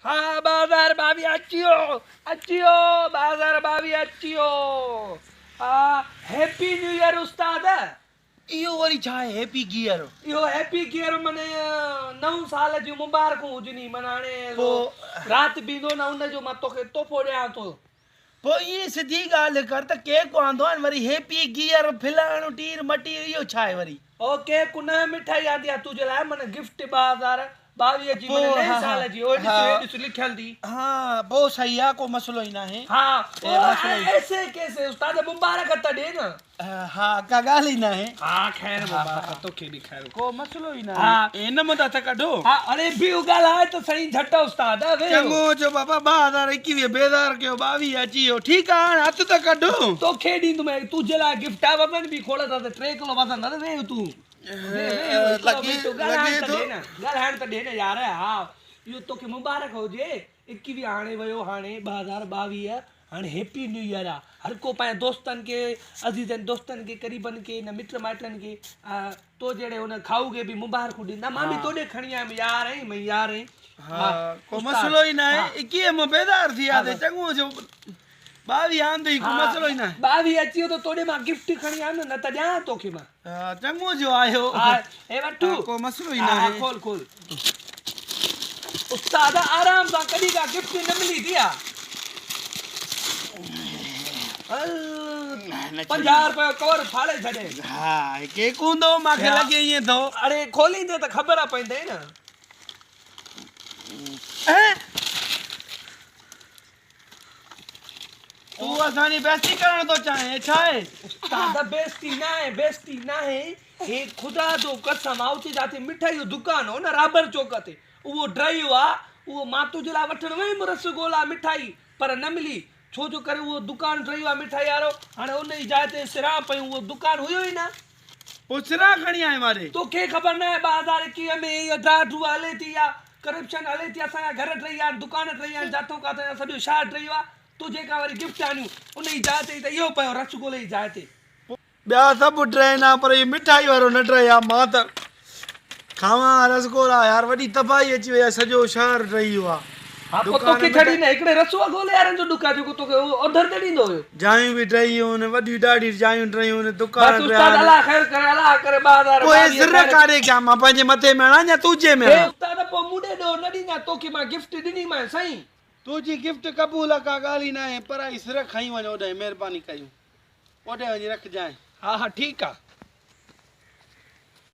ها 2022 اچي ويو اچي ويو 2022 اچي ويو ها هيپي نيو ايئر استاد. اهو وري ڇا آهي هيپي گيئر؟ اهو هيپي گيئر معني نئون سال جون مبارڪون هجني معني هاڻي رات به ايندو نه ان جو مان توکي تحفو ڏيان ٿو. پوء ائين سڌي ڳالهه ڪر ته ڪيڪ آندو آهي وري هيپي گيئر فلاڻو ٽير مٽير اهو ڇا آهي وري؟ او ڪيڪ نه مٺائي آندي آهي تنهنجي لاء معني گفٽ 2022 جي معني نئين سال جي او ڏس هي ڏس لکيل ٿي. ها پوء صحيح آهي ڪو مسئلو ئي ناهي. ها ايسي ڪيسي استاد مبارڪ ته ڏي نه. ها ڪا ڳالهه ئي ناهي. ها خير مبارڪ توکي به خير. ڪو مسئلو ئي ناهي. هن مان ته هٿ ڪڍو. ها اڙي بيهه ڳالهاء ته سهي جهٽ استاد ويهه. چڱو ٿيو بابا 2021 بيزار ڪيو 22 اچي ويو ٺيڪ آ هاڻ هٿ ته ڪڍو. توکي ڏيندم تنهنجي لاء گفٽ آ وزن به کوڙ اٿس 3 ڪلو وزن اٿس ويهه تون ويهه ويهه هڪڙو منٽ ڳالهائڻ ته ڏي نه ڳالهائڻ ته ڏي نه يار ها اهو توکي مبارڪ هجي 21 هاڻي ويو هاڻي 2022 هاڻي هيپي نيو ايئر آ هر ڪو پنهنجي دوستن کي عزيزن دوستن کي قريبن کي نه مٽ مائٽن کي تو جهڙي ان کائو کي به مبارڪون ڏيندا مان به توڏي کڻي آيم يار آهين مئي يار آهين ها ڪو مسئلو ئي ناهي اڪيهه مون بيزار ٿي ويا سي چڱو ٿيو 22 آندئي ڪو مسئلو ئي ناهي 22 اچي ويو ته توڏي مان گفٽ کڻي آيم نه ته ڏيان توکي مان ها چڱو ٿيو آيو ها هي وٺ ڪو مسئلو ئي ناهي کول کول استاد آرام سان ڪڏهن ڪا گفٽ نه ملي ٿي ها 50 روپيه ڪور ڦاڙي ڇڏي ها ڪيڪ هوندو مانکي لڳي ائين ٿو اڙي کوليندي ته خبر پوندي نه تون اسان جي بيستي ڪرڻ ٿو چاهين هي ڇا آهي؟ استاد بيستي ناهي بيستي ناهي هي خدا جو قسم آ اتي جاتي مٺائي جو دڪان هو نه رابر چوڪ تي اهو ڊرئيو آ اهو مان تنهنجي لاء وٺڻ ويم رس گولا مٺائي پر نه ملي ڇو جو ڪري اهو دڪان ڊرئيو آ مٺائي وارو هاڻي ان جي جاء تي سران پيون اهو دڪان هيو ئي نه. پوء سران کڻي آئين ماري. توکي خبر ناهي 2021 ۾ هي ڊاهه ڊوهه هلي ٿي يا ڪرپشن هلي ٿي اسان جا گهر ڊهي ويا آهن دڪان ڊهي ويا آهن جاٿون ڪاٿون جا سڄو شهر ڊهي ويو آهي تو جيڪا وري گفٽ آڻيون ان جي جاء تي ته اهو پيو رس گولي جي جاء تي. ٻيا سڀ ڊهن ها پر هي مٺائي وارو نه ڊهي ها مان ته کاوان ها رس گولا يار وڏي تباهي اچي وئي آهي سڄو شهر ڊهي ويو آهي. ها پوء توکي ڇڏي نه هڪڙي رس گولي وارن جو ڏک آهي جيڪو توکي اوڌر تي ڏيندو هيو. جايون به ڊهي ويون آهن وڏيون ڏاڍيون جايون ڊهيون آهن دڪان بس استاد الله خير ڪري الله ڪري 2022 پوء هي سر ڪاڏي ڪيان مان پنهنجي مٿي ۾ هڻان يا تنهنجي ۾ هي هڻان. استاد پوء مون ڏي ڏوهه نه ڏيندا توکي مان گفٽ ڏني مانء سائين. تنهنجي گفٽ قبول آ ڪا ڳالهه ئي ناهي پر اهي سر کڻي وڃ اوڏانهن مهرباني ڪريون اوڏانهن وڃي رکجانء. ها ها ٺيڪ آ.